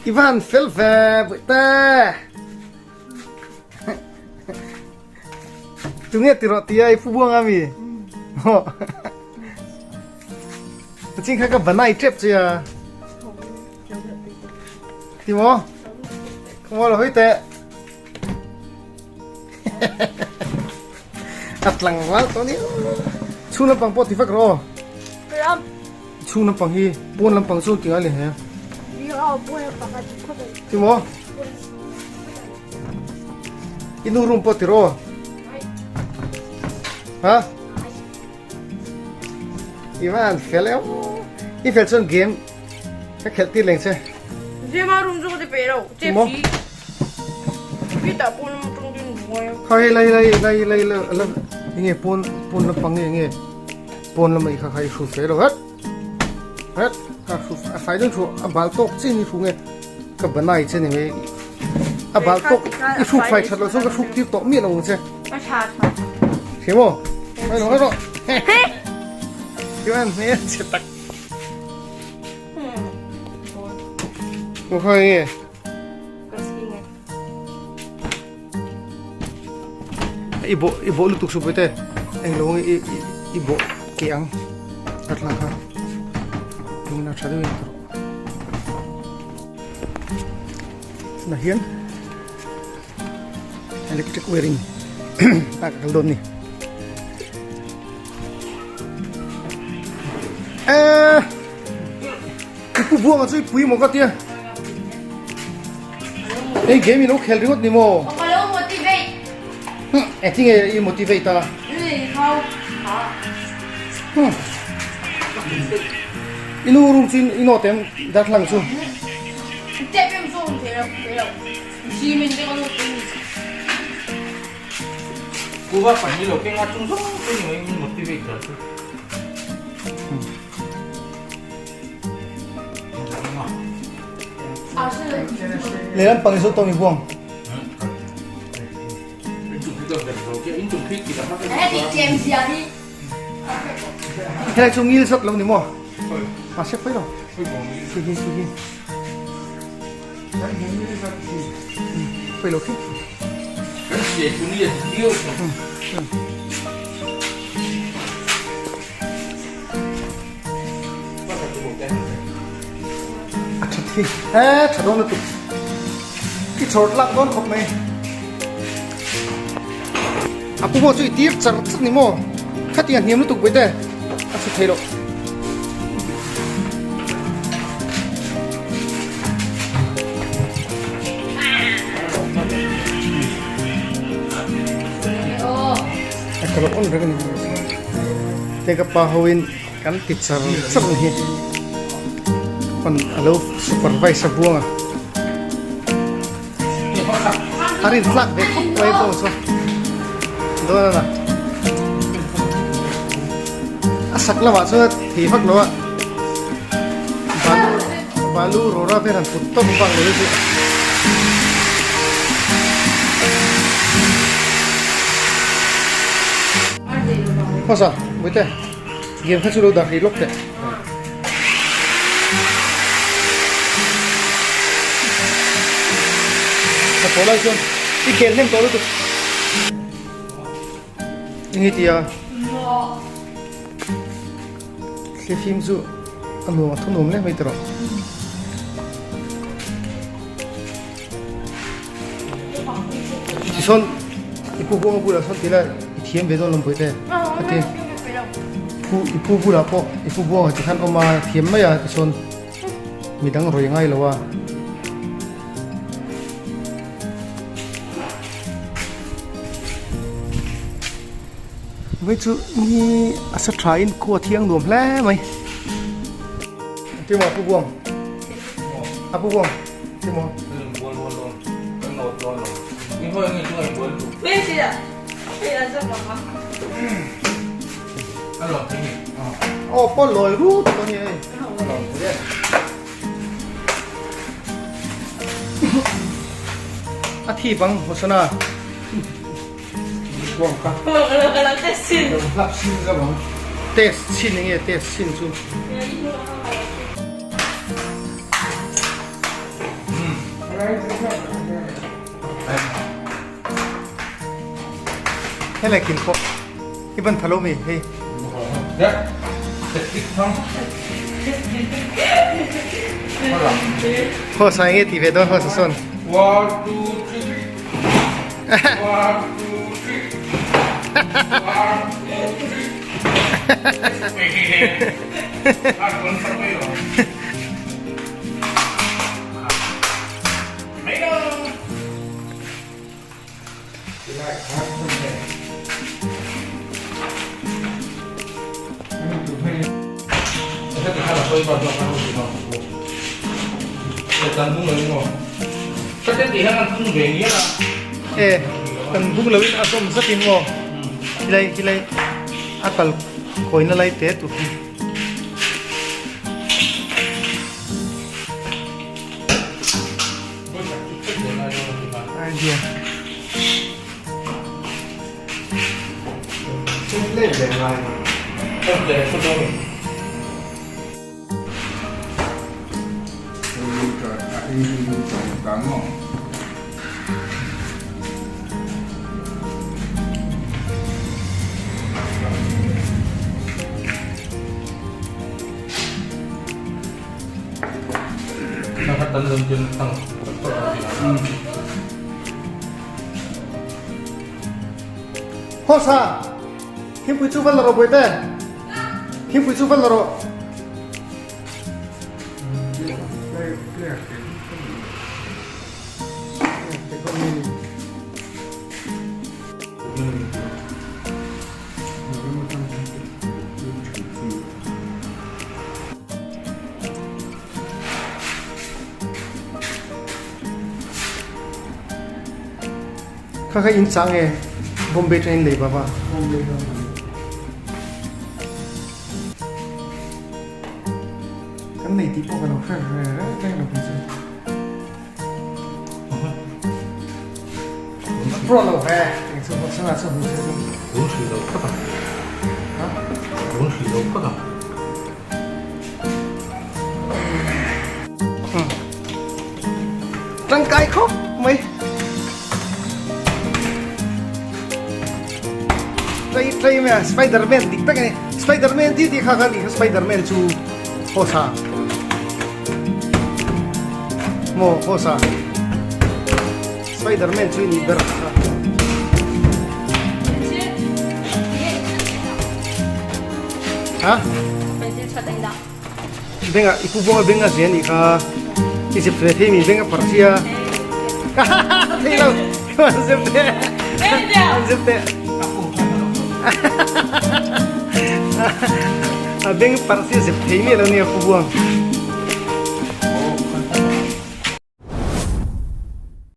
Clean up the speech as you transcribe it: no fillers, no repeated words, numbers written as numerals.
I van fel ve bawihte. Tunge ti rawh tia i pu buang a mi? Ching kha ka banai tep che a. Ti mo? Không lo hoi te. A tlang wal to ni. Chhung lampang pawh ti vak rawh aw. Ram. Chhung lampang hi pawn lampang chu ti ngai le he. Ti maw? I nu room pawh ti rawh aw. Ha? I van fel em. I fel chuan game ka khelh tir leng che. Game a room chu ka ti pe lo. Ti maw? Kha hei lai lai lai lai la la enge pawn pawn lampang nge nge pawn lamah i kha kha i hru fe lo het het ka hru a fai deuh thu a bal tawk chin i hru nge ka banai che ni mai a bal tawk i hruk fai that loh chuan ka hruk tir tawh miah lo ang che hre maw hei lo hei rawh chuan hmel chhe tak khaw nge. I bawh i bawh lutuk suh pawite englo nge i i bawh keh ang ka thlang kha tuna tha deuhin ka rawh tunah hian electric wiring ah ka kal dawn a ni eee. I pu buanga chu i pui maw ka tia. Hei game i lo khel ringawt ni maw? Ka lo motivate. Hm, eng nge i motivate a? Hm. I nu room chu i note em darthlalang chu. Step em chu awm thei lo, thei lo. Cement te ka lo pui ni. Kuva pahnih lo keng a chung zawng te ni mai min motivate dah chu. Lehlam pang i zawh tawh mi buang. Helai chu ngil zat lo ni maw? A sep phei lo. Khi khi khi khi. Phei lo khi. A that hi e tha dawn lutuk i chhawr tlak dawn khawp mai a pu pawh chu i tir char char ni maw khatiang hniam lutuk pawh te a chhe thei loh. Ka lo on reng a ni te ka pa ho in kan ti char char ni hi pan a lo supervise a buang a a rin tlak ve khawp mai pawh chu dawn a na a sak lamah chuan thei vak lo a balu balu rawra vel han put tawp vang lo hi chu. Hmasa Muite game kha chu lo dah rih lawk teh. Ka thaw lai chuan i khel hnem tawh lutuk. Eng i tia? Thlifim chu a nuam a thu nuam hle mai tawh. Tichuan i pu buanga bulah sawn tila i thiam ve dawn lo pawih te a ti. Pu i pu bulah pawh i pu buanga ti khan awm a thiam mai a tichuan midang rawi ngai lo a. Vai chu ni a sa tha in khua thiang nuam hle mai. Ti maw pu buang? A pu buang ti maw? Aw pawn lawi rut a ni hei. A thi bang Hosana. Test chhin enge test chhin chu. Helai kin pawh i ban tha lo mi hei. Haw sai nge ti ve dawn haw sa sawn. One, two, three. One, two, three. One, two, three. E kan bung loin a zawm zatin maw khilai khilai a kal kawina lai te tur hi. Idea. Hawsa thingpui chu va la rawh Bawihte thingpui chu va la rawh. Kha kha in chang e Bombay train lei baba. Kan nei tih pawh ka lo hre re reng lo kei chu. Pro lo ve eng chu pawh sanga chu hmu se chu. Lung hrih lo phawt ang. Ha? Lung hrih lo phawt ang. Tangkai khawp mai. Tlei tlei mai a Spiderman dik tak a ni. Spiderman ti ti kha kha ni kha Spiderman chu hawsa. Maw hawsa. Spiderman chu i nih ber kha. Ha? Benga i pu buanga benga zia nih kha. I zep ve thei mi benga parh sia. Thei lo. An zep te. An zep te. A beng parh sia zep thei mi lo nia pu buang.